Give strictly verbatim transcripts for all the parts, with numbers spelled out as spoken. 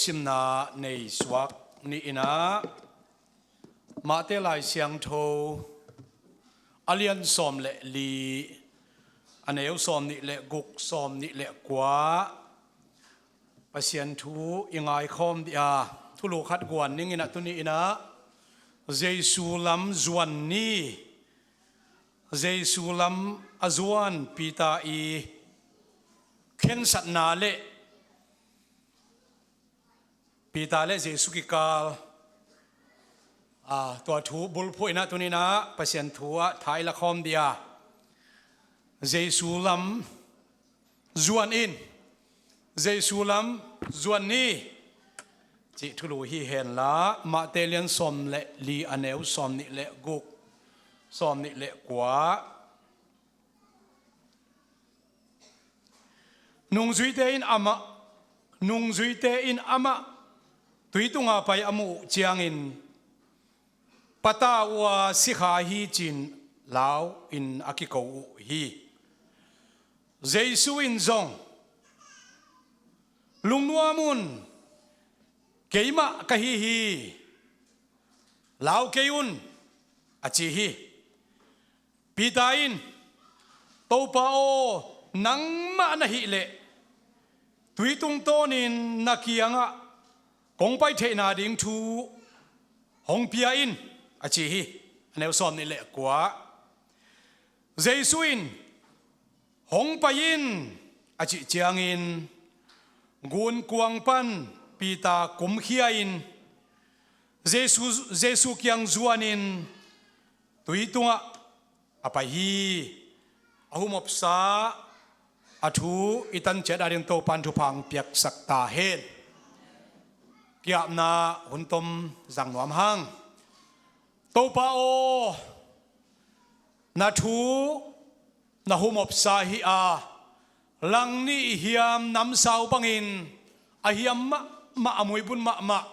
Simna nei suak ni in ah, Mate Lai Siangtho a lian sawm le li, a neu sawm nih le guk, sawm nih le kua, Pasian thu i ngaikhawm dih a, thulu khat guan ning in ah tuni in ah, Jesu lam zuan ni, Jesu lam a zuan Peter i khensatna le Peter le Jesu kikal, a, tua thu bulphuh in ah tuni in ah Pasian thu ah tha i la khawm dih a, Jesu lam zuan in, Jesu lam zuan ni cih thulu hi hen la, Mate lian sawm le li, a neu sawm nih le guk, sawm nih le kua. Nungzuite in amah, nungzuite in amah tui tunga pai a muh ciangin, "Pa ta uh a, sikha hi," ci-in lau in a kiko uh hi. Jesu in zong, "Lungnuam un, keimah ka hi hi, lau kei un," a ci hi. Peter in, "Topa aw, nangmah na hih leh, tui tungtawnin na kiangah kong pai theihna ding thu hong pia in," a ci hi. A neu sawm nih le kua. Jesu in, "Hong pai in," a cih ciangin, gunkuang pan Peter kumkhia in, Jesu, Jesu kiang zuanin tui tungah a pai hi. A humopsa a thu i tan ciat ading Topan thupha hong piaksak ta hen. Kiapna hun tom zang nuam hang. Topa aw, na thu na humopsa hi a, langnih hiam namsau bangin a hiam mahmah, a muibun mahmah,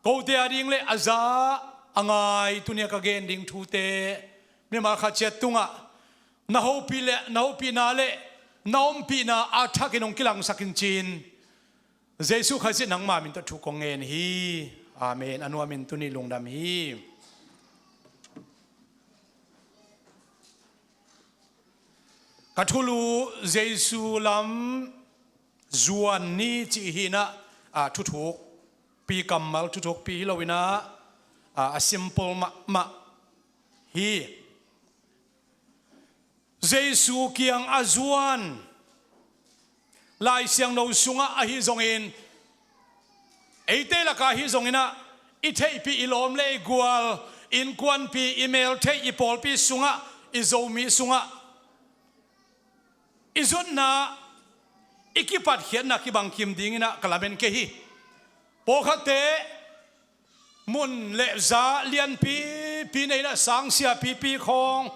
kote ading le a za a ngai, tuni a ka gen ding thute mimal khat ciat tungah na hopih le, na hopihna le na ompihna a thakin hong kilangsak in ci-in, Jesu Khazih nangma min tawh thu kong ngen hi. Amen. A nuamin tuni lungdam hi. Ka thulu Jesu lam zuan ni cih hi in ah, a, thuthukpi kammal, thuthukpi hi lo in ah, a, a simple mahmah hi. Jesu kiang a zuan, Lai Siangtho sungah ahi zongin, eite lakah ahi zongin ah, i theihpih, i lawm le i gual, innkuanpih, i meltheih, i pawlpi sungah, i Zomi sungah, i zutna, i kipatkhiatna kibang kim ding in ah ka lamen kei hi. Pawlkhatte mun le za lianpipi nei in ah, sangsia pipi khawng,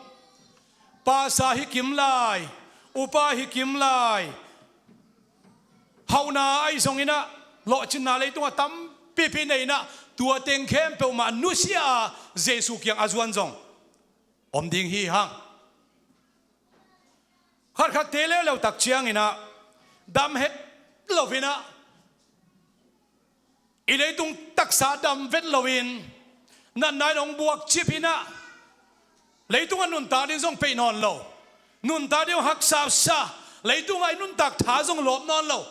pasa hi kim lai, upa hi kim lai, hauhna ahi zongin ah, lawhcinna leitungah tampipi nei in ah, tua teng khempeuh mah nusia a Jesu kiang a zuan zong om ding hi hang. Khatkhatte leuleu tak ciangin ah, dam het lo in ah, i leitung taksa dam vet loin, natna in hong buakcip in ah, leitungah nuntak ding zong peih nawn lo, nuntak ding hong haksasa, leitungah i nuntak tha zong lawp nawn lo.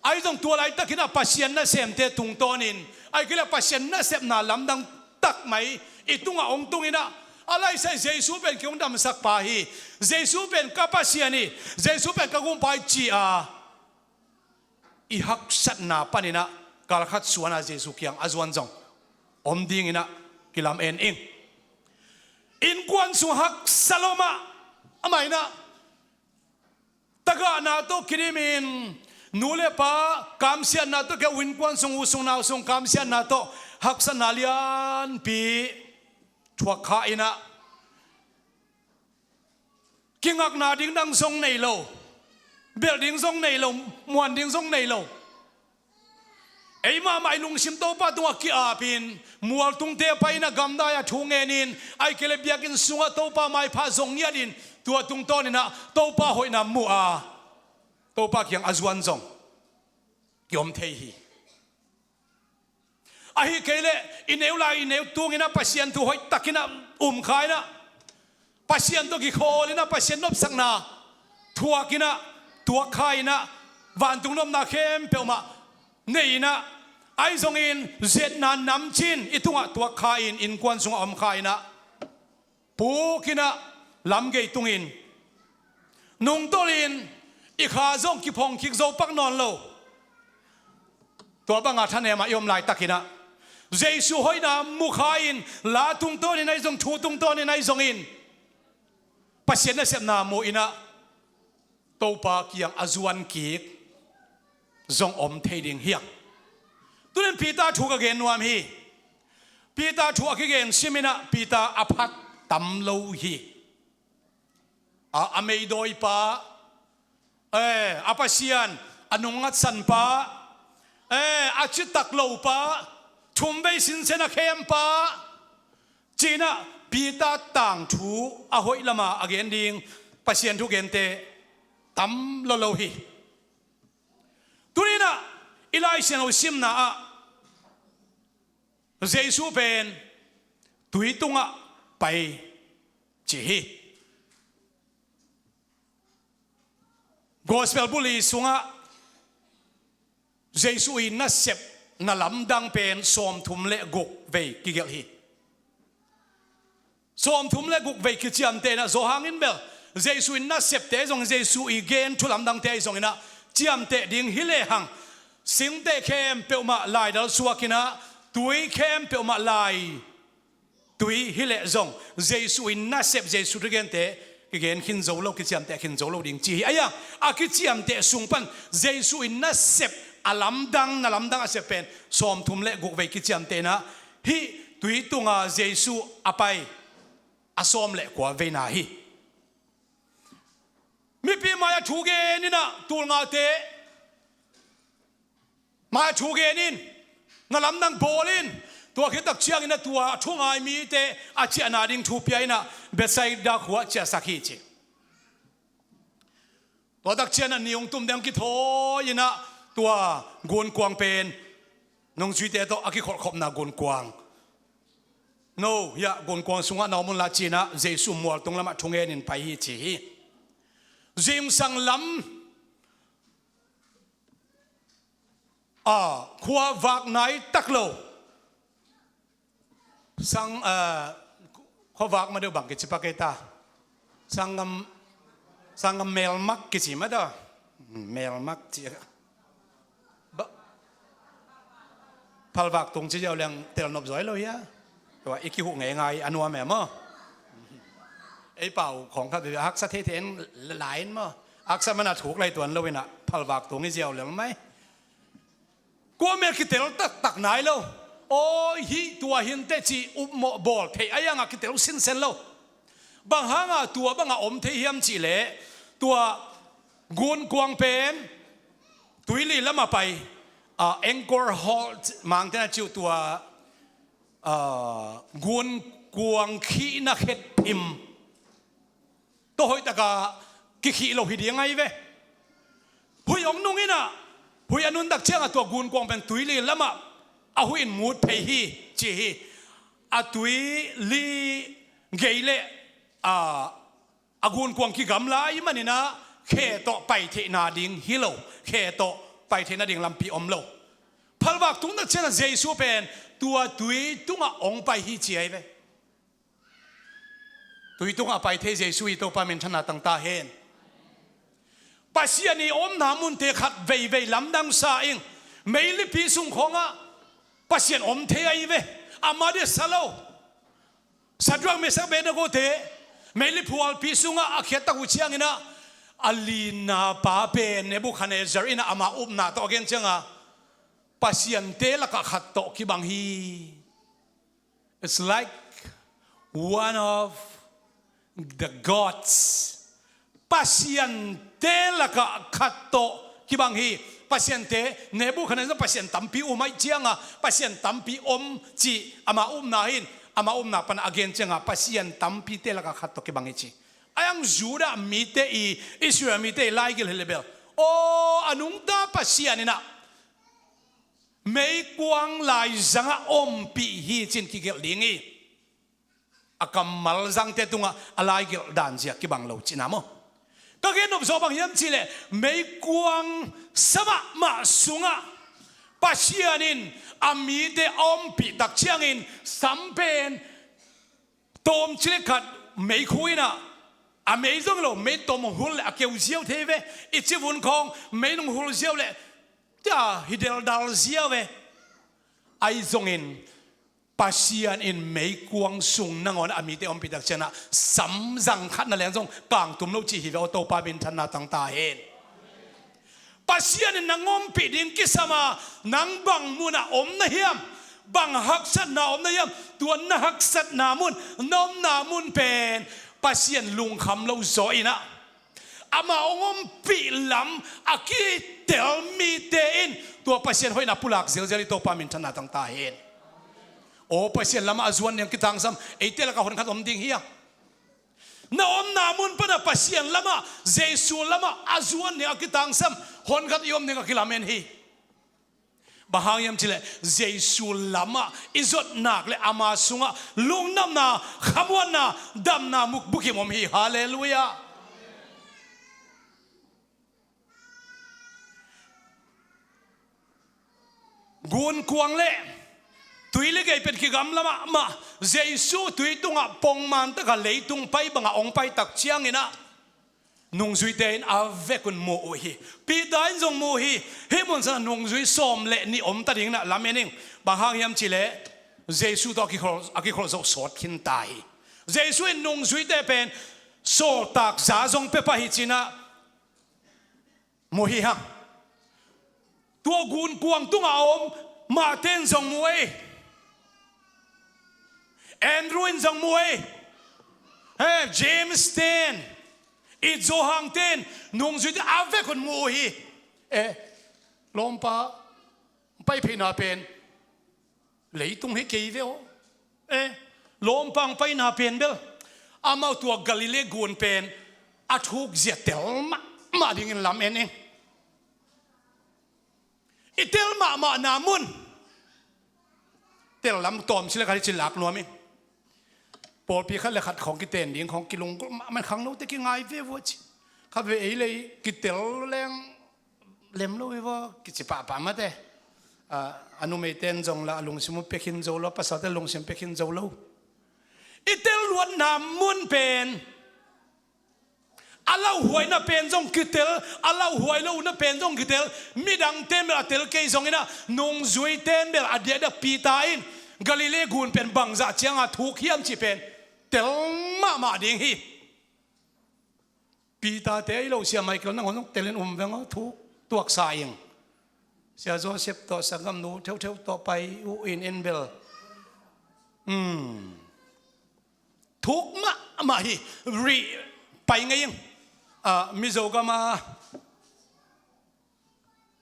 Ahi zong tua laitakin ah Pasian nasemte tungtawnin, ahih kei leh Pasian nasepna lamdang tak mai i tungah hong tung in ah, a laisai Jesu pen kei hong damsak pa hi, Jesu pen ka Pasian hi, Jesu pen ka Gumpa hi ci-a, i haksatna panin ah kalkhat suan a Jesu kiang a zuan zong om ding in ah kilamen ing. Innkuan sung haksa lo mah, amah in ah tagahna tawh kidimin, nu le pa kamsiatna tawh, kei innkuan sung, u sung nau sung kamsiatna tawh haksatna lianpi thuak kha in ah, kingakna ding dang zong nei lo, belh ding zong nei lo, muan ding zong nei lo. Ei mahmah i lungsim Topa tungah ki-apin, mualtungte pai in ah gamdai-ah thu ngenin, ahih kei leh biakinn sungah Topa maipha zong ngiatin, tua tungtawnin ah Topa hoihna mu a, Topa kiang a zuan zong kiom thei hi. Ahih kei leh i neu lai i neu tung in ah Pasian thu hoih takin ah um kha in ah, Pasian tawh kikhawl in ah Pasian nopsakna thuak in ah tuak kha in ah, vantung nopna khempeuh mah nei in ah, ahi zongin ziatna namcin i tungah tuak kha in, innkuan sungah om kha in ah, puk in ah, lamgei tungin nungtolh in, i kha zong kiphong kik zo pak nawn lo. Tua banga thanem ah i om laitakin ah Jesu hoihna mu kha in, la tungtawnin ahi zong, thu tungtawnin ahi zongin Pasian nasepna mu in ah Topa kiang a zuan kik zong om thei ding hi hang. Tunin Peter thu ka gen nuam hi. Peter thu a kigen sim in ah Peter a phat tam lo hi. A, a meidawi pa, eh, a Pasian a nungngatsan pa, eh, a citak lo pa, thumvei sinsen a khem pa, ci in ah Peter tangthu a hoih lama a gen ding Pasian thugente tam lolo hi. Tuni in ah i Lai Siangtho simna ah Jesu pen tui tungah pai ci hi. Gospel buli sungah Jesu i nasepna lamdang pen sawmthum le guk vei kigelh hi. Sawmthum le guk vei kiciamteh in ah, Johan in bel Jesu i nasepte zong, Jesu i gen thu lamdangte ahi zongin ah ciamteh ding hi lehang, singteh khempeuh mah laidal suak in ah, tui khempeuh mah lai tui hi leh zong Jesu i nasep, Jesu thugente kigen khin zo lo, kiciamteh khin zo lo ding ci hi. Ahi hang a kiciamteh sung pan Jesu i nasep a lamdang, na lamdang a sep pen sawmthum le guk vei kiciamteh in ah, hih tui tunga Jesu a pai a sawm le kua veina hi. Mipi mai-ah thu gen in ah, tulngate mai-ah thu gen in, na lamdang bawl in, tua khit tak ciangin ah tua a thungai mite a ciahna ding thu pia in ah Bethsaida khua ciahsak hi ci. Tua tak ciangin ah ni hong tum ding kithawi in ah tua gunkuang pen nungzuite tawh a kikholhkhopna gunkuang, no, hiah gunkuang sungah na om un la ci in ah Jesu mualtung lamah thungen in pai hi ci hi. Zingsang lam a, khua vak nai tak lo. Sang, a, khua vak ma deuh bang kici pak ei ta. Sanggam, sanggam melmak kici ma ta. Melmak ci. Ba, phalvak tung ci ziau leng telnop zaw lo hia. Tua i kihuh ngeingai a nuam e maw. Ei pau khawng khat bia haksa theithei en lai in maw. Haksa man a thuk lai tuan lo in ah phalvak tung i ziau lel mai. Kua mel kitel taktak nai lo. Aw, hih tua hi inteh ci upmawh bawl theih a, ahi hang a kitel sinsen lo. Bang hanga tua banga om thei hiam cih leh, tua gunkuang pen tuili lamah pai, a, anchor hold, Mangte in a cih uh tua, a, gunkuang khihna khetphim tawh hoihtaka kikhih lo hi ding ahi ve. Huih hong nung in ah, huih a nuntak ciangah tua gunkuang pen tuili lamah a huih in mut phei hi ci hi. A tuili gei leh, a, a gunkuang kigamla ahih manin ah khe tawh pai theihna ding hi lo, khe tawh pai theihna ding lampi om lo. Phalvak tung tak ciangah Jesu pen tua tui tungah hong pai hi ci ahi ve. Tui tungah a pai thei Jesu i Topa minthanna tang ta hen. Pasian i omna munte khat veivei lamdang sa ing. Meilipi sung khawngah Pasian om thei ahi ve. Amah dia sa lo. Sadrak, Mesak, Abednego te meiliphualpi sungah a khiattak uh ciangin ah, a lina pa pen Nebukhadnezzar in ah ama upna tawh a gen ciangah, pasiante lakah khat tawh kibang hi. It's like one of the gods. Pasiante lakah khat tawh kibang hi. Pasiante, Nebukhadnezzar pasian tampi um ahih cianga, pasian tampi om cih ama upna in, ama upna pana a gen cianga, pasian tampite lakah khat tawh kibang hi ci. Ahi hang Judah mite i, Israel mite i laigil hi leh bel, aw, a nungta Pasian in ah meikuang laizangah ompih hi cin kigelh ding hi. A kammal zangte tungah a laigelh dan zia kibang lo cina maw? Ka gen nop zawh bang hiam cihleh, meikuang sa mahmah sungah Pasian in a mite a ompih tak ciangin sam pen tawmcik le khat meikhu inah, a mei zong lo, mei tawm hul le a keu ziau thei ve. I civun khawng mei nung hul ziau le tia hi deldal ziau ve. Ahi zongin Pasian in meikuang sung nangawn a mite ompih tak cianah sam zang khat na leng zong kangtum lo cih hi ve aw, Topa minthanna tangta hen. Pasian in nang ompih ding kisam a, nang bang munah om na hiam, bang haksatna om na hiam, tua na haksatna mun, na omna mun pen Pasian lungkham lo zaw inah, ama hong ompih lam a kitel mite in tua Pasian hoihna pulak zelzel hi, Topa minthanna tangta hen. Aw, Pasian lamah a zuan ding kitangsam, eite lakah honkhat om ding hi a. Na omna mun pana Pasian lamah, Jesu lamah a zuan ding a kitangsam, honkhat i om ding a kilamen hi. Bang hang hiam cihleh, Jesu lamah i zot nak le ama sungah lungdamna, khamuanna, damna mukbukim om hi. Halleluiah. Gunkuang le tui le gei pen kigamla mahmah. Jesu tui tungah pongman taka leitung pai bangah hong pai tak cianginah nungzuite in a vekun mu uh hi. Peter in zong mu uh hi. Hih mun sanah nungzui sawm le nih om ta dinginah lamen ing. Bang hang hiam cihleh, Jesu tawh a kikholh, a kikholh zawh sawt khinta hi. Jesu in nungzuite pen sawltak za zong pia pah hi cinah mu hi hang. Tua gunkuang tungah a om mahte in zong mu ei. Andrew in zong mu ei. He, James ten, i Johan ten, nungzuite a vekun mu uh hi. Eh, lawmpa pai pheina pen leitung hi kei ve aw. Eh, lawmpa hong paina pen bel amau tua Galilee gun pen a thukzia tel mahmah dingin lamen ing. I tel mahmahna mun, tel lam tawmcik le khat hi ci lak nuam ing. Pawlpi khat le khat khawng kiten ding khawng kilunggulh mahmah, khangnote kingai ve vua ci. Khat ve ei lei kitel leng lem lo hi vaw kici pahpah mate. A, a numeite in zong la a lungsim uh pia khin zo lo, a pasalte lungsim pia khin zo lo. I tel luatna mun pen a lauhuaina pen zong kitel, a lauhuai lohna pen zong kitel. Midangte mel a tel kei zonginah nungzuite mel a diakdiak Peter in Galilee gun pen bangzah cianga thuk hiam cih pen tel mahmah ding hi. Peter te ei lo, Sia Michael nangawn zong telin um veng aw, thuk tuaksa ing. Sia Joseph tawh sanggamnu theutheu tawh pai uh in in bel. Hmm. Thuk mahmah hi. Rih pai ngei ing. Ah, Mizo gama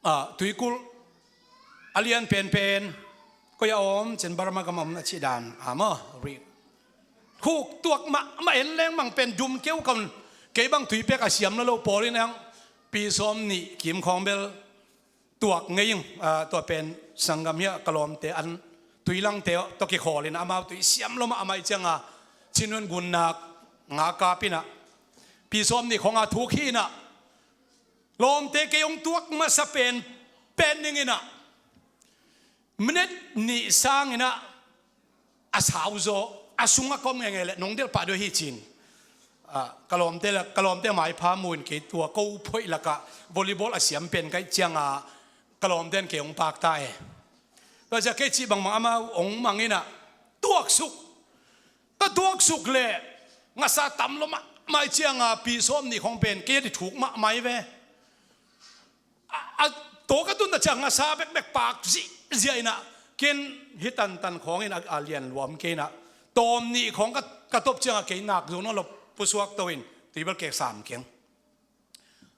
Ah, tuikulh a lian penpen koi a om cin Burma gam a om na cih dan a maw, ri khuk tuak mahmah en leng bang pen dum keu kan, kei bang tuipek a siam lo lo pawl in ang pi sawm nih kim khawng bel tuak ngei ing. Ah, tua pen sanggam hiah ka lawmte an tuilangte tawh kikhawlin amau tui siam lo mahmah ih cianga Chin Won gunnak nga kapinah pi sawm nih khawng a thuk hi inah lawmte kei hong tuak masa pen pen ninginah minute nih sanginah a sauzaw a sungah kom ngenge le nong delh pah dua hi cin. Ah, ka lawmte le ka lawmte maipha muin kei tua ko phoih lakah volleyball a siam pen kaih cianga ka lawmte in kei hong pakta e. Tua cia kei cih bangmah amau hong manginah tuaksuk. Ka tuaksuk le ngasa tam lo mahmah ih cianga pi sawm nih khawng pen kei a dithuk mahmah ih ve. A, a, tawk a tun ta ciang ngasa bekbek pak zihziah inah ken hi tantan khawngin a, a lian luam kei inah tawm nih khawng ka, ka top cianga kei nak zo nawn lo pusuak to in tuibel kek sam keng.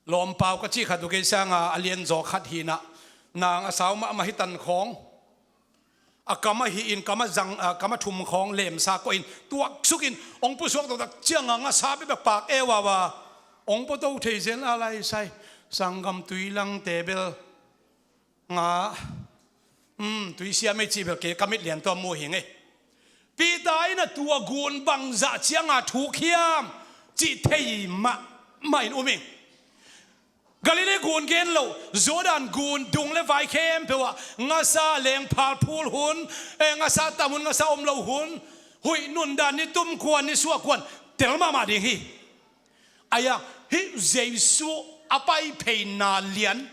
Lawmpau ka cih khat uh kei sanga a lianzaw khat hi inah nang a sau mahmah hi tan khawng a kam ahi in kam a zang, a kam a thum khawng lemsa koh in tuaksuk in hong pusuak toktak cianga ngasa bekbek pak e wawa hong puato thei zel a lai sai. Sanggam tuilangte bel nga Um, tuisiam ei cih bel kei ka mit lian tawh mu hi ngei. Peter in a tua gun bangzah cianga thuk hiam cih thei mahmah in um ing. Galilee gun gen lo, Jordan gun dung le vai khempeuh ah ngasa lengphal phul hun, eh, ngasa tam hun, ngasa om lo hun, huih nundan ni tum kuan ni suah kuan tel mahmah ding hi. Aia, hih Jesu a pai pheina lian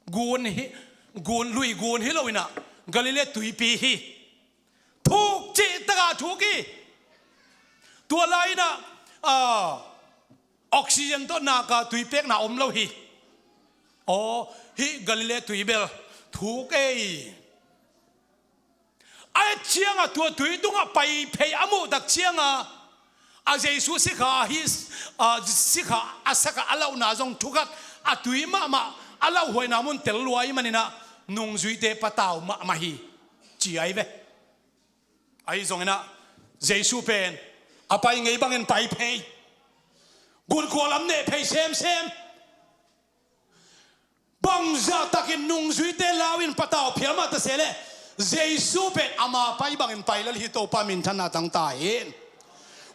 gun hi, gun lui gun hi lo inah Galilee tuipi hi. Thuk cih takah thuk hi. Tua lai inah, ah, oxygen tawh naka tuipekna om lo hi. Aw, hih Galilee tui bel thuk ei. A et cianga tua tui tungah pai phei a muhtak cianga a Jesu sikha hi, a sikha a saka a lauhna zong thukhat a tui mahmah a lauhuaina mun tel lua i maninah nungzuite patau mahmah hi ci ai ve. Ahi zonginah Jesu pen a pai ngei bangin pai phei. Gunkhua lam neh phei semsem. Bangzah takin nungzuite lau in patau phial mah ta seh leh Jesu pen ama pai bangin pai lel hi. Topa minthanna tangta hi.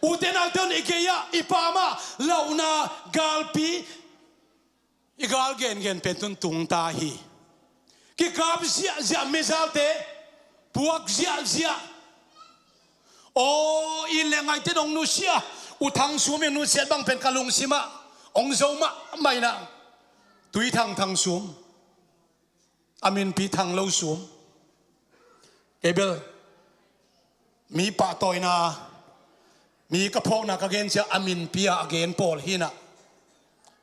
Ute naute un i gei-ah i pamah lauhna galpi i gal gengen pen tun tungta hi. Kikap ziahziah mizalte puak ziahziah. Aw, i le ngaite in hong nusia. U Thang Sum in nusiat bang pen ka lungsimah hong zo mahmah inah. Tui Thang, Thang Sum. A minpi Thang Lo Sum. Kei bel mi pahtawina, mi ka phawkna ka gen ciah a minpi-ah a gen pawl hinah.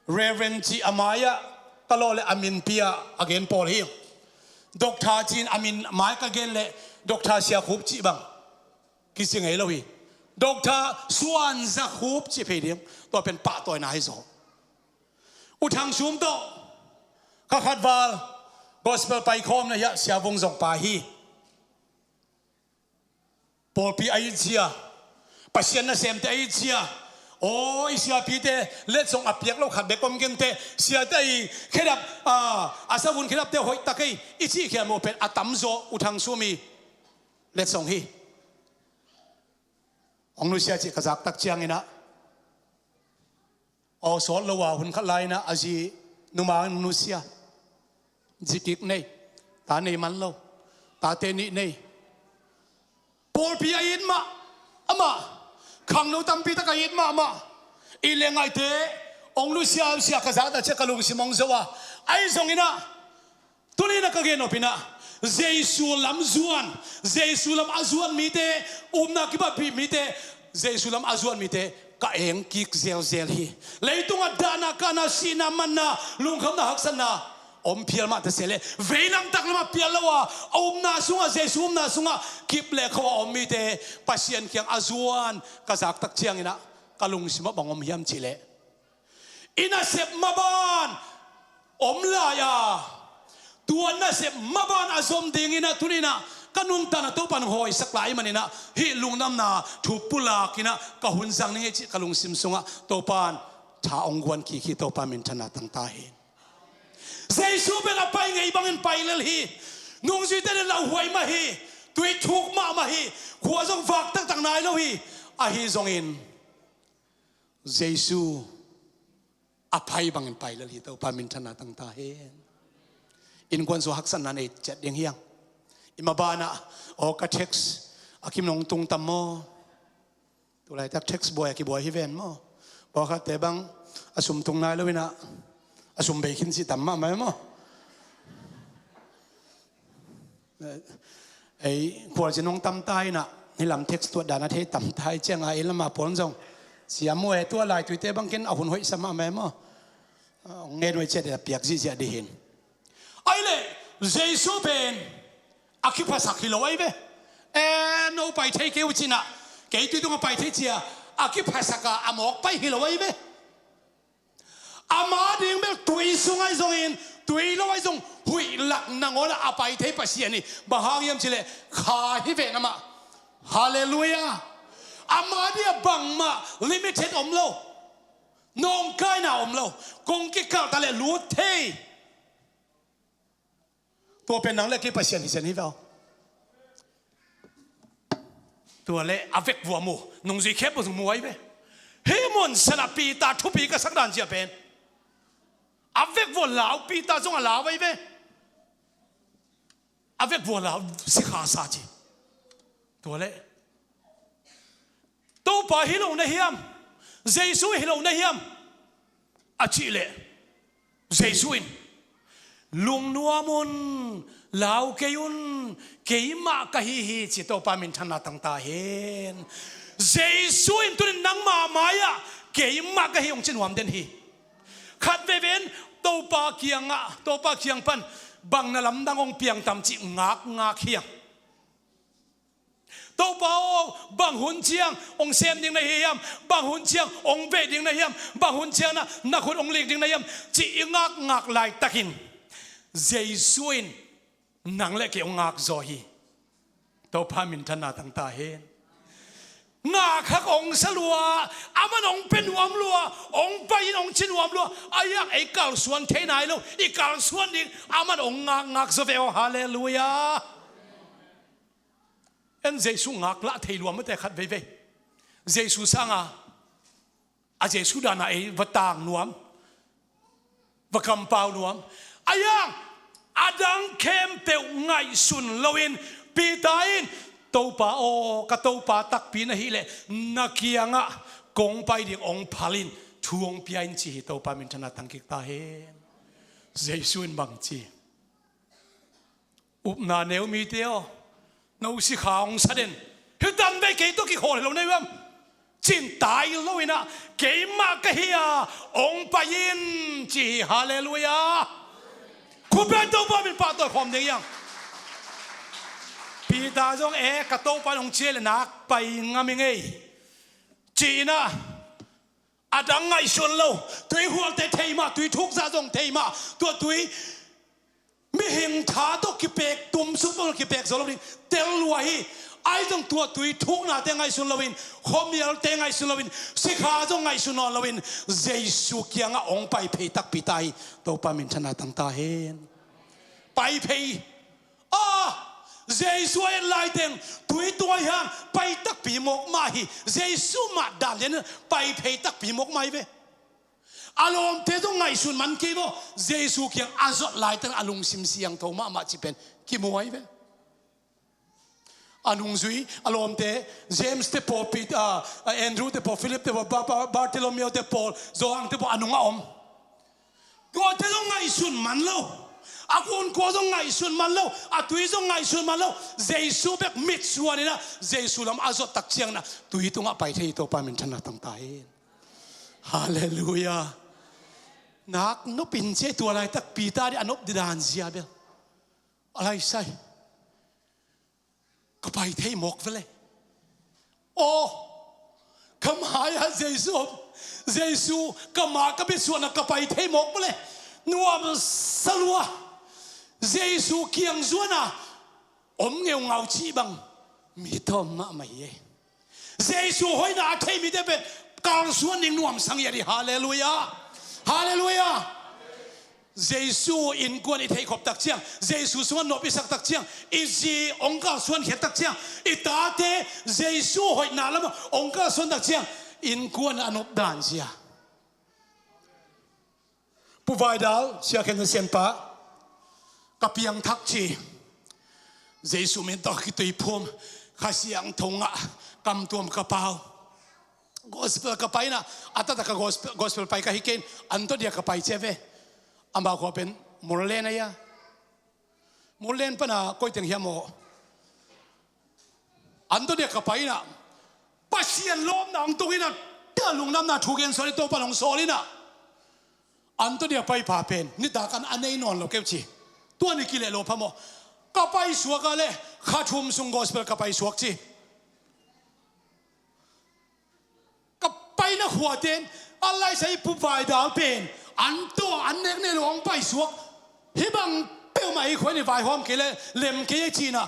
Reverend cih a mai-ah ka lawh le a minpi-ah a gen pawl hi. Doctor cih in a min mai ka gen le Doctor Sia Khup cih bang kici ngei lo hi. Doctor Suan Za Khup cih phei ding. Tua pen pahtawina hi zaw. U Thang Sum tawh kha khat val gospel paikhawmna hiah Sia Vung zong pai hi. Pawlpi a it zia, Pasian nasemte a it zia. Aw, i siapite letsong a piak lo khat bek om kenteh, siate i khedap, a, a savun khedapte hoih tak ei i cih khial mawh pen a tamzaw U Thang Sum i letsong hi. Hong nusia cih ka zaktak cianginah, aw, sawt lo a hun khat lai-inah a zi numa nusia. Zi kik nei, ta nei man lo, tate nih nei. Pawlpi a it mah amah, khangno tampi tak a it mahmah. I le ngaite hong nusia sia ka zahta ciah ka lungsim hong zo a. Ahi zonginah tuni-inah ka gen nopinah Jesu lam zuan, Jesu lam a zuan mite, upna kibahpih mite, Jesu lam a zuan mite ka eng kik zelzel hi. Leitungah dahna, kahna, sihna, manna, lungkhamna, haksatna om phial mah ta seh leh veilam taklamah pial lo a, a upna sungah, Jesu upna sungah kip le kho a om mite Pasian kiang a zuan ka zaktak cianginah ka lungsimah bang om hiam cihleh, i nasep maban om lai a, tua nasep maban a zom dinginah tuninah ka nuntakna Topan hawisak lai maninah hih lungdamna thu pulakinah ka hun zang ning ei cih ka lungsim sungah Topan tha hong guan kik hi. Topa minthanna tangta hi. Jesu bek a pai ngei bangin pai lel hi. Nungzuite le lauhuai mah hi. Tui thuk mahmah hi. Khua zong vak taktak nai lo hi. Ahi zongin Jesu a pai bangin pai lel hi. Topa minthanna tangta hen. Innkuan sung haksatna nei ciat ding hiang. I mabanah, aw, ka text a kim nong tung tam maw? Tulaitak text buai a kibuai hi ven maw? Pawlkhatte bang a sum tung nai loinah a sum bei khin cih tam mahmah maw? Ei, khualzin hong tamta inah hih lam text tuat dan a thei tamta i cianga ei lama puan zong siam uh e. Tua laituite bangkin a hun hoihsa mahmah e maw? Hong ngen uh i ciat a piak zihziah dih hin. Ahi leh Jesu pen a kiphasak hi lo ahi ve. E, no pai thei kei uh cinah kei tui tungah pai thei cia a kiphasak a a mawk pai hi lo ahi ve. Ama ding bel tui sung ahi zongin tui lo ahi zong huih lak nangawnah a pai thei Pasian hi. Bang hang hiam cileh kha hi ven amah. Halleluiah. Ama dia bangmah limited om lo. Nawngkaina om lo. Kong kikalh ta leh lut thei. Tua pen nang le kei Pasian hi zen hi ve aw. Tua le a vekvua mu, nungzui khempeuh zong mu ahi ve. Hih mun sanah Peter thupi ka sak dan zia pen a vekvua lau, Peter zong a lau ahi ve. A vekvua lau, sikha sa ci. Tua le Topa hi lo na hiam? Jesu hi lo na hiam? A cih leh Jesu in, "Lungnuam un, lau kei un, keimah ka hi hi," ci. Topa minthanna tang ta hen. Jesu in tunin nangmah mai-ah, "Keimah ka hi," hong ci nuam den hi. Khat veivei in Topa kiangah, Topa kiang pan bang na lamdang hong piang tam cih ngakngak hi hang. Topa aw, bang hun ciang hong sem ding na hi hiam? Bang hun ciang hong veh ding na hiam? Bang hun ciang na, na khut hong lik ding na hiam? Ci i ngakngak laitakin Jesu in nang le kei hong ngak zaw hi. Topa minthanna tang ta hen. Ngak hak hong sa lua, aman hong pia nuam lua, hong pai in hong ci nuam lua. Ahi hang ei kalsuan thei nai lo, i kalsuan ding aman hong ngakngak zaw ve aw. Halleluiah. En Jesu ngaklah thei lua mate khat veivei. Jesu sanga, a Jesu dana ei va tang nuam, va kampau nuam. Ahi hang a dang khempeuh ngaihsun loin Peter in, "Topa aw, ka Topa takpi na hih leh na kiangah kong pai ding hong phal in, thu hong pia in," ci hi. Topa minthanna tang kik ta hen. Jesu in bang ci? "Upna neu mite aw, no sikha hong sa den. Hih tan vei kei tawh kikhawl hi lo na hiam?" Cin tai lo in ah, "Keimah ka hi a, hong pai in," ci hi. Halleluiah. Khuapi Topa min pahtawi khawm ding hi hang. Peter zong, "E, ka Topa in hong ci leh nak pai ngam ing ei," ci in ah, a dang ngaihsun lo, tui hualte thei mah, tui thukza zong thei mah, tua tui mihing tha tawh kipek, tumsuk tawh kipek zo lo ding, tel lua hi. Ahi zong tua tui thuknate ngaihsun loin, khuamialte ngaihsun loin, sikha zong ngaihsun nawn loin, Jesu kiangah hong pai phei takpi ta hi. Topa minthanna tang ta hen. Pai phei. Ah, Jesu a et laiteng tui tung ahi hang pai takpi mawk mah hi. Jesu mah dan lian in pai phei takpi mawk mah hi ve. A lawmte zong ngaihsun man kei maw? Jesu kiang a zot laiteng a lungsim siangtho mahmah ci pen kimu ahi ve. A nungzui, a lawmte, James te pawl, Pet-, ah, Andrew te pawl, Philip te pawl, Ba-, Ba-, Bartholomew te pawl, Johan te pawl a nungah om. Tuate zong ngaihsun man lo. A kunkua zong ngaihsun man lo. A tui zong ngaihsun man lo. Jesu bek mitsuan in ah, Jesu lam a zot tak ciangin ah, tui tungah pai thei hi. Topa minthanna tang ta hen. Halleluiah. Nak nop in cia, tua laitak Peter dih a nop dih dan zia bel. A lai sai. Ka pai thei mawk vele. Aw, ka mai-ah Jesu, Jesu, ka ma ka bia suahna ka pai thei mawk vele. Nuam sa lua. Jesu kiang zuana om ngeungau cih bang mi tawm mahmah hi ei. Jesu hoihna a thei mite pen kalsuan ding nuamsa ngiat hi. Halleluiah. Halleluiah. Jesu innkuan i theihkhop tak ciang, Jesu sungah nop i sak tak ciang, i zi hong kalsuan khiat tak ciang, i tate Jesu hoihna lamah hong kalsuan tak ciang, innkuan a nop dan zia. Pu Vaidal, Sia Khen Sianpa, ka piangthak ci. Jesu min tawh kituiphum, Kha Siangtho ngah, kamtuam ka pau. Gospel ka pai inah, a taktak ka gospel, gospel pai ka hi kei in, Antodia ka pai cia ve. Amah khua pen Murlen ahi a. Murlen pana koi teng hiam aw. Antodia ka pai inah, Pasian lawpna hong tung inah, tia lungdamna thu gen sawl i Topa hong sawl inah. Antodia pai pha pen nitak an a nei nawn lo keu ci. Tua ni kileh lo pha maw. Ka pai suak a leh kha thum sung gospel ka pai suak ci. Ka paina khuate in a laisa i Pu Vaidal pen an tawh an nek nei lo hong pai suak. Hih bang peuhmah i khua in i vaihawm kei leh lem kei ei ci inah,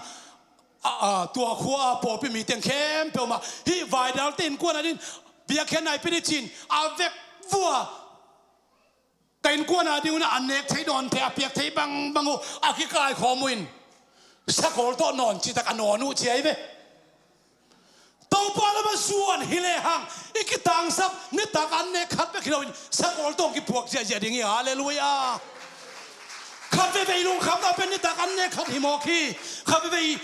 a, a, tua khua a pawlpi mi teng khempeuh mah hih Vaidal te innkuan ah ding biakhiatna i pia ding ci in a vekvua Ka innkuan a ding un ah a nek thei dawn thei, a piak thei bangbang uh a kikaikhawm uh in, sakol tawh nawn citak a nawn uh ci ahi ve. Topa lam a zuan hi lehang i kitangsap nitak an nek khat bek hi loin sakol tawh kipuak ziahziah ding hi. Halleluiah. Khat veivei lungkhamna pen nitak an nek khat hi mawk hi. Khat veivei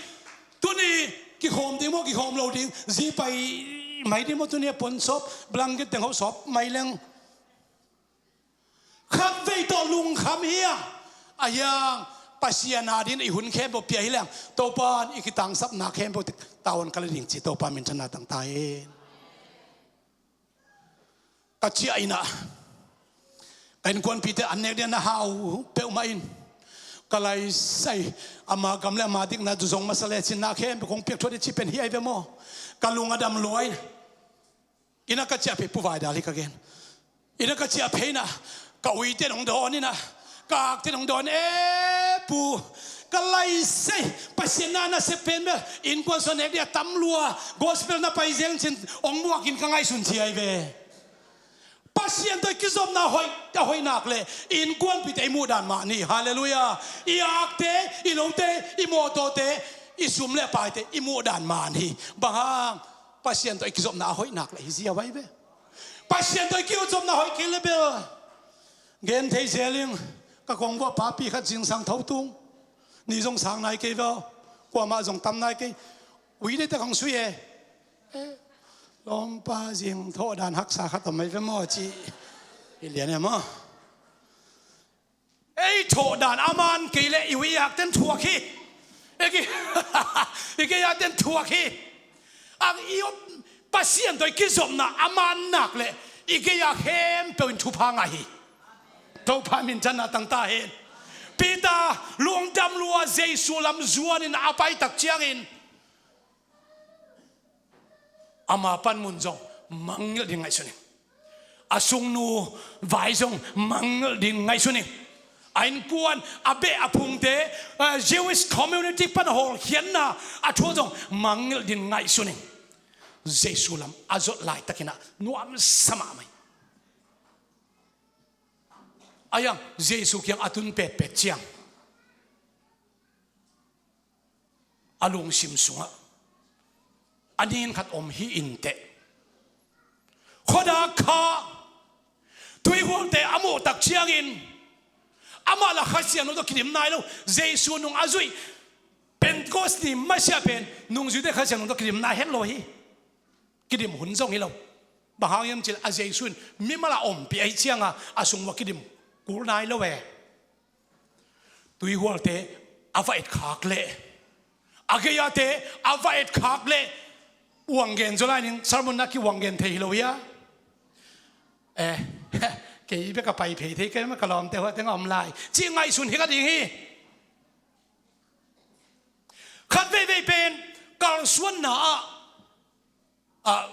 tuni kikhawm ding maw, kikhawm lo ding, zi pai mai ding maw, tuni a ponsawp, blanket teng hawh sawp mai leng. Khat vei tawh lungkham hi a, a hiang Pasian a ding i hun khempeuh pia hi leng, Topa in i kitangsapna khempeuh tavuan ka la ding ci, Topa minthanna tang ta hen. Ka ciah in ah, ka innkuanpihte an nek ding na hau peuhmah in, ka laisai, ama gam le ama dikna zong masa le cinna khempeuh kong piak thuah ding ci pen hi ahi ve maw. Ka lung a dam lua in. Inn ah ka ciah phei, Pu Vaidal hi ka gen. Inn ah ka ciah phei in ah, ka uite nong dawn in ah, ka akte nong dawn, e Pu, ka laisai, Pasian na nasep pen bel innkuan sung nek ding a tam lua, gospel na pai zel cin ong muak in ka ngaihsun ci ahi ve. Pasian tawh i kizopna hoih, a hoih nak le innkuanpihte i muh dan mah ni. Halleluiah. I akte, i lote, i mawtawte, i sum le paite i muh dan mah ni. Bang hang? Pasian tawh i kizopna a hoih nak le hi ziau ahi ve. Pasian tawh i kizopna hoih kei le bel, gen thei zel ing, ka kongvua papi khat zingsang tho tung. Ni zong sang nai kei ve aw. Kuamah zong tam nai kei. Ui dei tak hong sui e. Eh, lawmpa zing thawh dan haksa khat om mai ve maw ci. I lian e maw. Ei thawh dan a man kei leh i ui akten thuak hi. I ki, i kei akten thuak hi. Ang i op Pasian tawh i kizopna a man nak leh i kei a khempeuh in thupha ngah hi. Topa minthanna tang ta hen. Peter lungdam lua Jesu lam zuanin a pai tak ciangin ama panmun zong mangngilh din ngaihsun ing. A sungnu vai zong mangngilh din ngaihsun ing. A innkuan, a beh a phungte, a Jewish community pan a hawlkhiatna a thu zong mangngilh din ngaihsun ing. Jesu lam a zot laitakin ah nuamsa mahmah ing. A hiang Jesu kiang a tun petpet ciang a lungsim sungah a nin khat om hi inteh. Khuadak kha tuihualte a muh tak ciangin amah la Kha Siangtho tawh kidim nai lo. Jesu nung a zuih Pentecost ni masiah pen nungzuite Kha Siangtho tawh kidim nai het lo hi. Kidim hun zong hi lo. Bang hang hiam cih leh a Jesu in mimal a ompih ahih cianga a sung uah kidim kul nai lo e. Tuihualte a va etkhak leh, a gei-ate a va etkhak leh, uang gen zaw lai ning, sermon na ki uang gen thei hi lo hia? Eh, kei bek a pai phei thei kei mah, ka lawmte huahteng a om lai cih ngaihsun hi ka ding hi. Khat veivei pen kalsuanna ah, ah,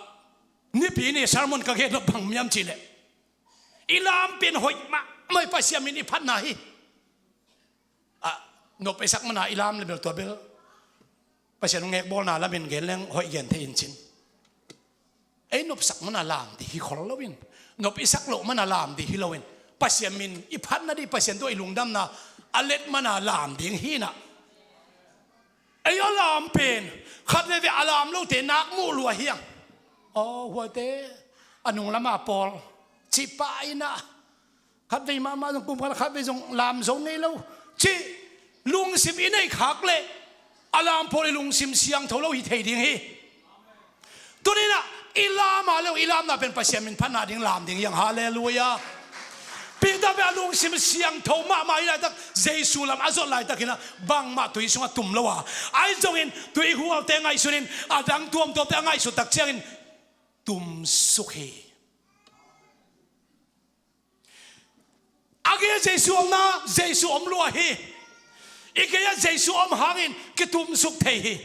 Nipi ni sermon ka gen nop bang hiam cih leh, i lam pen hoih mahmah hi, Pasian min i phatna hi. Ah, nop i sak mana i lam le bel tua bel Pasian ngekbawlna lamin gen leng hoih gen thei in cin. Ei nopsak mana lam ding hi khol loin, nop i sak loh mana lam ding hi loin, Pasian min i phatna ding, Pasian tawh i lungdamna a let mana lam ding hi inah. Ei a lam pen khat veivei a lam lote nak muh lua hiang. Aw, huate a nung lama pawl cih pah inah, khat vei mahmah zong kum khat, khat vei zong lam zo ngei lo cih lungsim i neih khak leh a lam pawl i lungsim siangtho lo hi thei ding hi. Tuni inah i lam a le uh, i lamna pen Pasian min phatna ding lam ding hiang. Halleluiah. Peter pen a lungsim siangtho mahmah hi laitak, Jesu lam a zot laitakin ah bangmah tui sungah tum lo a, ahi zongin tuihualte ngaihsunin a dang tuamtuamte a ngaihsut tak ciangin tumsuk hi. A gei-ah Jesu omna, Jesu om lua hi. I gei-ah Jesu om hangin kitumsuk thei hi.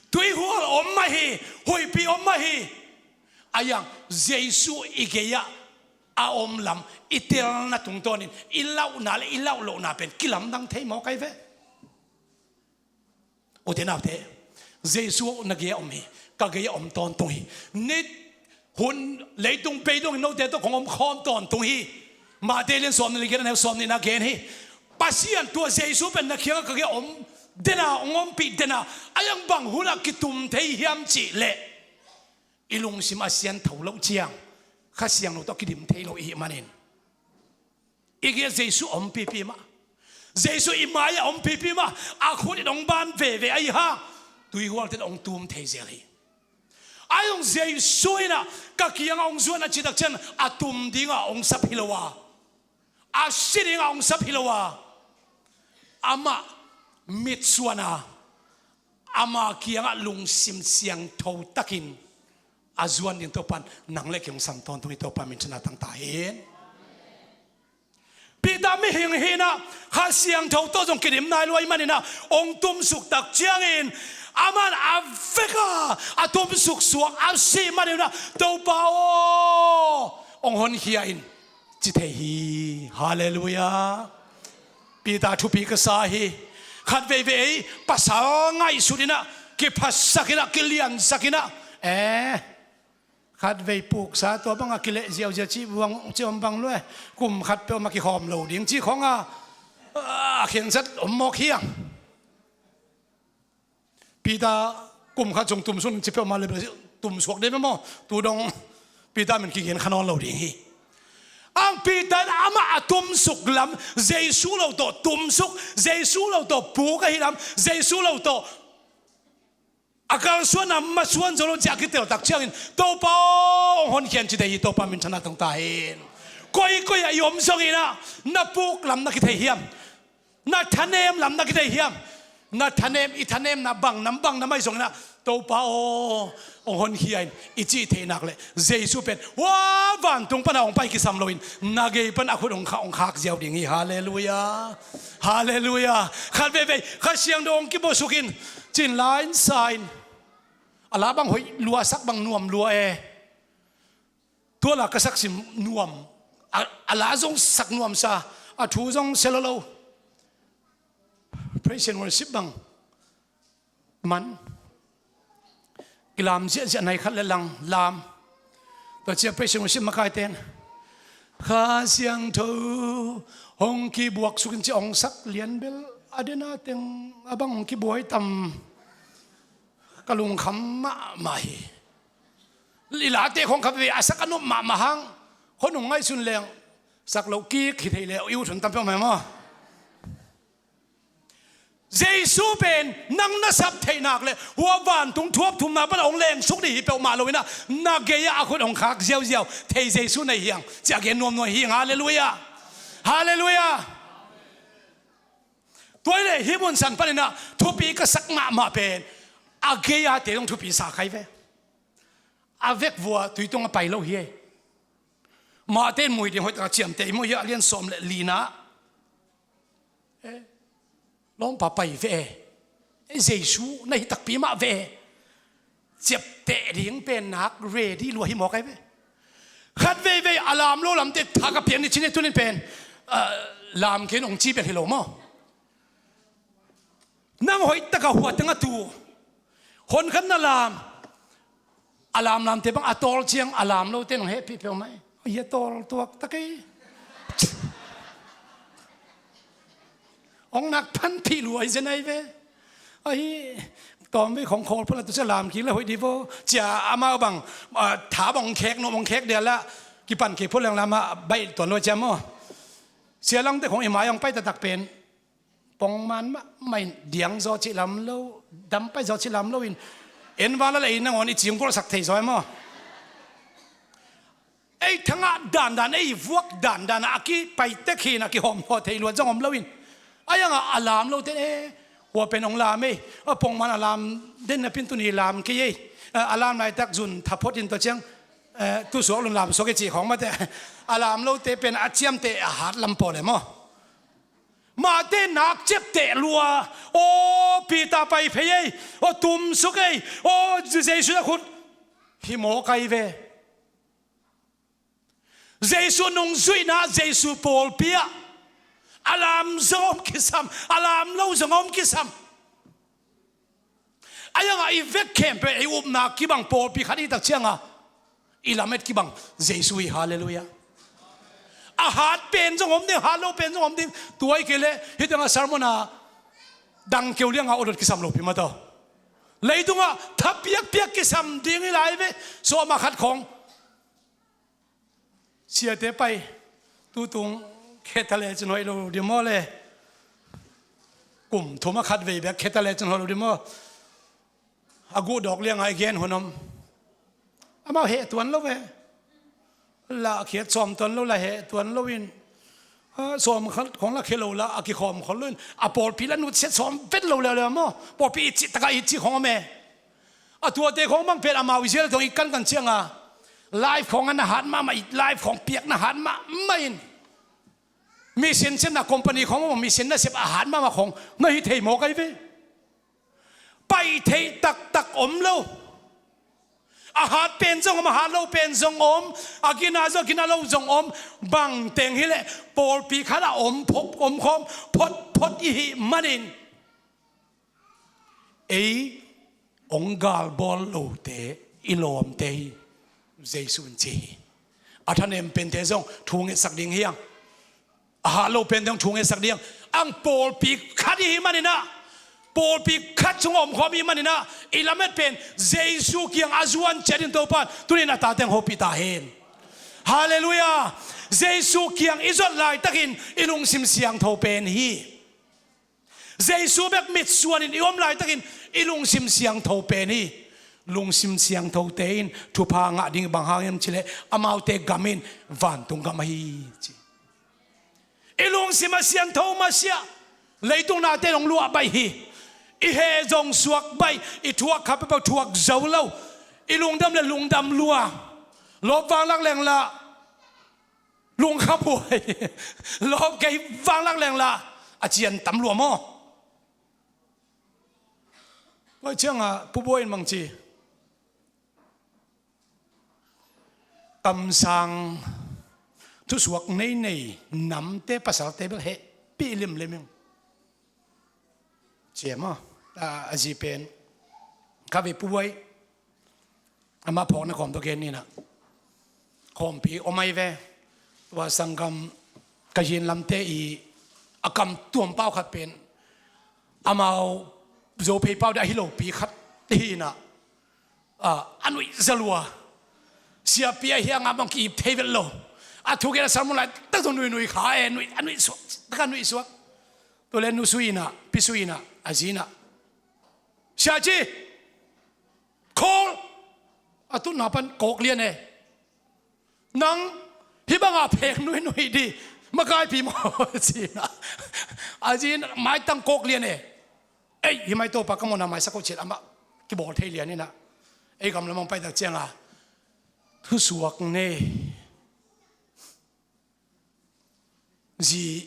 Tuihual om mah hi, huihpi om mah hi. A hiang Jesu i gei-ah a om lam i telna tungtawnin i lauhna le i lauh lohna pen kilamdang thei mawk ahi ve. Ute naute, Jesu na gei-ah om hi, ka gei-ah om tawntung hi. Ni hun leitung bei dongin note tawh kong om khawm tawntung hi. Matthai lian sawm le giat, a neu sawm nihna gen hi. Pasian tua Jesu pen na kiangah ka kiang om dena, hong ompih dena, a iang bang hunah kitum thei hiam cih leh i lungsim a siangtho loh ciang Kha Siangtho tawh kidim thei lo i hih manin, i kiang Jesu a ompipi mah, Jesu i mai-ah a ompipi mah, a khut in hong ban veve ahih hang tuihualte tawh hong tum thei zel hi. Ahi zong Jesu in ah ka kiangah hong zuan a cih tak ciang a tum dingah hong sap hi lo a, a si dingah hong sap hi lo a, amah mitsuan a, ama kiangah lungsim siangtho takin a zuan ding Topa'n nang le kei hong sam tawntung hi. Topa minthanna tang ta hen. Peter mihing hi-in ah Kha Siangtho tawh zong kidim nai lo ahih manin ah hong tumsuk tak ciangin amah in a vek a, a tumsuk suak a sih manin ah, "Topa aw, hong honkhia in," ci thei hi. Halleluiah. Peter thupi ka sa hi. Khatveivei ei pasal ngaihsut in ah, kiphasak in ah, kiliansak in ah, eh, khatvei puksa tua bangah kileh ziauzia cih buang ci om bang lua e. Kum khat peuh mah kikhawm lo ding cih khawng a, a khensat om mawk hiam? Peter kum khat sung tumsuk ci peuhmah le tumsuak ding maw? Tu dong Peter min kigen kha nawn lo ding hi. Ang Peter in amah a tumsuk lam, Jesu lo tawh tumsuk, Jesu lo tawh puk ahi lam, Jesu lo tawh a kalsuanna masuan zo lo ciah a kitel tak ciangin, "Topa aw, hong honkhia in," ci thei hi. Topa minthanna tang ta hen. Koikoi ah i om zongin ah, na puk lam na kithei hiam? Na thanem lam na kithei hiam? Na thanem, i thanemna bang nam bang nam ahi zongin ah, "Topa aw, hong honkhia in," i cih theih nak leh Jesu pen hua vantung pan a hong pai kisam loin na gei pan a khut hong kha, hong khak ziau ding hi. Halleluiah. Halleluiah. Khatveivei Kha Siangtho hong kibawsuk in, cin la in sa in, a la bang hoih lua, sak bang nuam lua e. Tua la ka sak sim nuam, a, a la zong sak nuamsa, a thu zong sia lo lo. Praise and worship bang man kilam ziahziah, nai khat le lang lam. Tua ciah praise and worship makaite in, "Kha Siangtho hong kibuaksuk in," ci hong sak lian bel, a dena teng a bang hong kibuai tam, ka lungkham mahmah hi. I late khong kha ve a sak a nuam mahmah hang, khuanung ngaihsun leng sak loh kik hi thei le, i ut hun tam peuhmah maw? Jesu pen nang na sap theih nak le hua vantung thuap thumna pan hong lengsuk ding hi peuhmah loin ah, na gei-ah a khut hong khak ziauziau thei Jesu na hi hang, ci a gen nuamnuam hi hang. Halleluiah. Halleluiah. Tua hi leh hih mun san panin ah thupi ka sak mahmah pen a gei-ate zong thupi sa kha hi ve. A vek vua tui tungah pai lo hi ei. Matthai in mu hi ding, hoih taka ciamteh i mu hi a, lian sawm le lina. Eh, lawmpa pai ve e. Eh, Jesu na hi takpi mah ve e. Ciapteh ding pen nak ready lua hi mawk ai ve. Khatveivei a lam lo lamte thak a piak ni cin i tunin pen, ah, lam kei in hong ci bel hi lo maw? Nang hoih taka hua tengah tu hon khat na lam, a lamlamte bang a tawl ciang a lam lote nong hehpih peuhmah hi. Hia tawl tuak tak ei. Hong nak phanpih luai zen ai ve. Ahi, tawmvei khong khawl phot la tu cia lam kik le hoih dih vo. Cia amau bang, ah, tha bang hong khek, nuam hong khek dia la kipan kei phot leng lam ah baih tuan luai cia maw? Sia langte khong i mai hong pai taktak pen pongman mahmah in, diang zaw cih lam lo, dam pai zaw cih lam lo in, en vala le ei nangawn i cing golhsak thei zaw e maw? Ei thangah dandan, ei vuak dandan a kipai tek hi in, a kihawmkhawm thei luat zong om lo in. A iangah a lam lote, eh, hua pen hong lam ei, a pongman a lam den napi in tuni lam kei ei, a, a lam laitak zun tha phot in tua ciang, eh, tu suak lun lam suak ei cih khawng mate. A lam lote pen a ciamteh a hat lam pawl e maw? Mahte nak ciapteh lua, aw Peter pai phei ei, aw tumsuk ei, aw Jesu a khut hi mawk ai ve. Jesu nungzuihna, Jesu pawlpi ah a lam zong om kisam, a lam lo zong om kisam. A iangah i vek khempeuh ei upna kibang pawlpi khat i tak ciangah I lamet kibang Jesu hi. Halleluiah. A hat pen zong om ding, hat lo pen zong om ding. Tua hi kei leh hih tengah sermon a dang keu lianga awdot kisam lopi mah tawh. Leitungah tha piakpiak kisam ding hi lai ve. Sawm a khat khong siate pai, tutung kheta le cin hoih lo ding maw le? Kum thum a khat vei bek kheta le cin hoih lo ding maw? A guh dawk lianga i gen hun om. Amau heh tuan lo ve. Lahkhiat sawm tuan lo, la heh tuan lo in, a, sawm khat khong la khia lo la, a kikhawm khol lo in, a pawlpi la nutsiat sawm vet lo leuleu maw? Pawlpi i cih takah i cih khong om e. A tuate khong bang pen amau i zial tawng i kankan cianga life khong a na hat mahmah, i life khong piak na hat mahmah in, mission sepna company khong maw, mission nasep a hat mahmah khong na hi thei mawk ahi ve. Pai theih taktak om lo. A hat pen zong om, a hat lo pen zong om, a gina zong, a gina lo zong om. Bangteng hileh pawlpi khat a om phop, om khawm photphot i hih manin ei hong galbawl lote i lawmte hi, Jesu in ci hi. A thanem pente zong thu ngetsak ding hi hang. A hat lo pente zong thu ngetsak ding hi hang. Ang pawlpi khat i hih maninah, pawlpi khat sung a omkhawm i hih maninah, i lamet pen Jesu kiang a zuan ciat in Topa in tunin a tate hong hopih ta hen. Halleluiah. Jesu kiang i zot laitakin i lungsim siangtho pen hi. Jesu bek mitsuanin i om laitakin i lungsim siangtho pen hi. Lungsim siangthote in thupha ngah ding, bang hang hiam cileh amaute gam in vantung gam ahi ci. I lungsim a siangtho masiah leitung nate in hong luah baih hi. I heh zong suak baih, i thuak kha peuhpeuh thuak zo lo. I lungdam le lungdam lua. Lawp vanglak lengla lungkham huai. Lawp kei vanglak lengla a cian tam lua maw? Tua ciangah Pu Buai in bang ci, kamsang thusuak neinei namte, pasalte bel hehpih limlim ing. Cia maw? A, a zi pen kha vei Pu Buai, amah phawkna khawm tawh gen ninah, khawmpi om ahi ve. Tua sanggam Kayin lamte i a kam tuam pau khat pen amau Zophei pau ding ahi lopi khat hinah, a, a nuih zalua. Siapi ahi hangah bang ki-ip thei vet lo. A thugen a sermon laitak zong nuih nuih kha e, nuih, a nuih suak, taka nuih suak. Tua le nu sui inah, pi sui inah, a zi inah, Sia ci, khawl, a tutna pan kawk lian e. Nang hih banga phek nuihnuih dih makaipi maw? Ci inah, a zi in maitang kawk lian e. Ei, hih mai Topa ka mawhna maisak ko ciat amah kibawl thei lian inah, ei gam lamang paitak cianga thusuak nei zi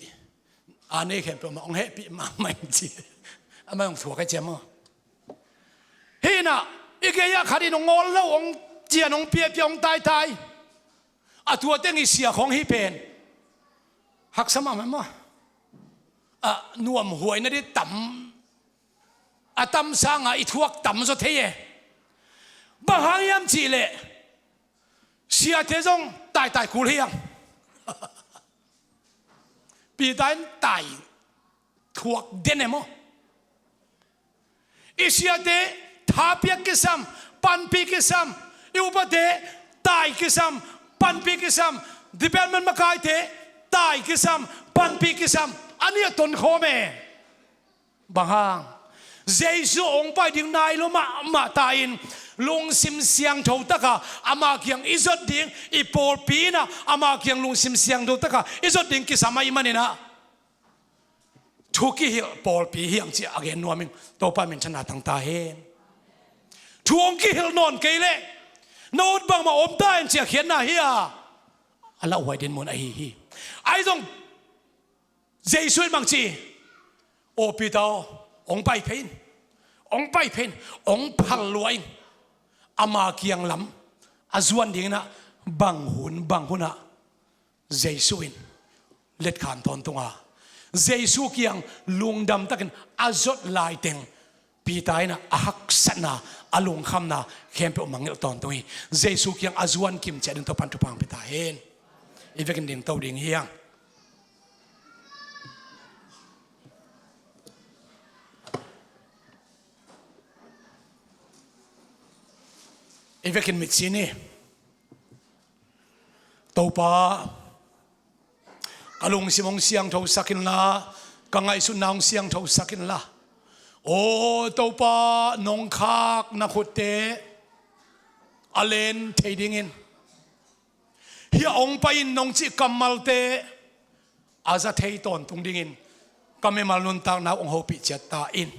a nei khempeuh mah hong hehpih mahmah in ci. Amah hong thuak ahi ciam maw? Hinah i gei-ah khat in hong awl lo, hong cian, hong piapia, hong taitai. A tua teng i sia khawng hih pen haksa mahmah maw? A nuamhuaina dih tam, a tam sanga i thuak tam zaw thei e. Bang hang hiam cihleh siate zong taitai kul hi hang. Peter in tai thuak den e maw? I siate thapiak kisam, panpih kisam, i upate tai kisam, panpih kisam, department makaite tai kisam, panpih kisam, a nih a tonkhawm e. Bang hang? Jesu hong pai ding nai lo mahmah ta in, lungsim siangtho taka ama kiang i zot ding, i pawlpi inah ama kiang lungsim siangtho taka i zot ding kisam ahih maninah, thu kihilh pawlpi hi hang ci a gen nuam ing. Topa minthanna tang ta hen. Thu hong kihilh nawn kei leh na ut bangmah om ta hen ci a khiatna hi a, a lauhuai dinmun ahi hi. Ahi zong Jesu in bang ci, aw Peter aw, hong pai phei in, hong pai phei in, hong phal lua in. Ama kiang lam a zuan dinginah bang hun bang hunah Jesu in letkhan tawntunga, Jesu kiang lungdam takin a zot laiteng Peter inah a haksatna, a lungkhamna khempeuh mangngilh tawntung hi. Jesu kiang a zuan kim ciat ding Topan thupha hong pia ta hen. I vekin dingto ding hi hang. I vekin mitsi ni. Topa, ka lungsim hong siangthosak inla, ka ngaihsutna hong siangthosak inla. Aw Topa, nong khak na khutte a len thei dingin, hih a hong pai in nong cih kammalte a za thei tawntung dingin ka mimal nuntakna uh hong hopih ciat ta in.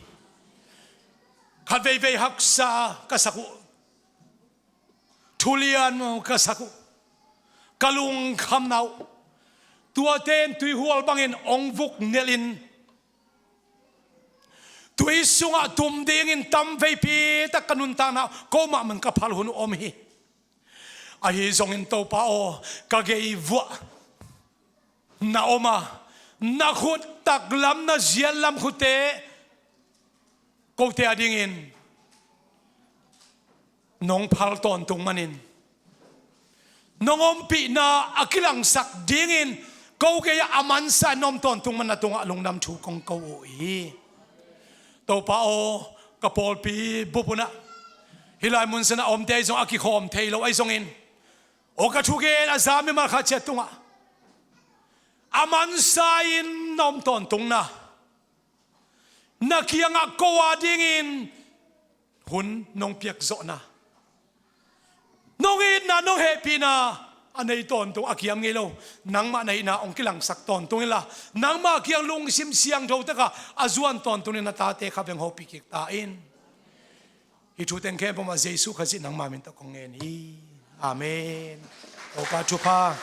Khat veivei haksa ka sak uh, thulian ka sak uh, ka lungkhamna uh, tuate in tuihual bangin hong vuk nelh in, tui sungah tum dingin tam veipi tak ka nuntakna uh, ko mahmah in ka phal hun uh om hi. Ahi zongin Topa aw, ka gei vuah na om a, na khut taklam, na ziatlam khutte kote a dingin nong phal tawntung manin, nong ompihna a kilangsak dingin ko gei-ah a mansa in na om tawntung man na tungah lungdam thu kong ko uh hi. Topa aw, ka pawlpi bup unah hih lai mun sanah a omte ahi zong a kikhawm thei lo ahi zongin, aw ka thugen a za mimal khat ciat tungah a mansa in na om tawntungna, na kiangah ko a dingin hun nong piakzawhna, nong itna, nong hehpihna a nei tawntung a kiam ngei lo, nangmah na hihna hong kilangsak tawntung inla, nangmah kiang lungsim siangtho taka a zuan tawntung in na tate kha veng hopih kik ta in. Hih thu teng khempeuh mah Jesu Khazih nangma min tawh kong ngen hi. Amen. Topa thupha.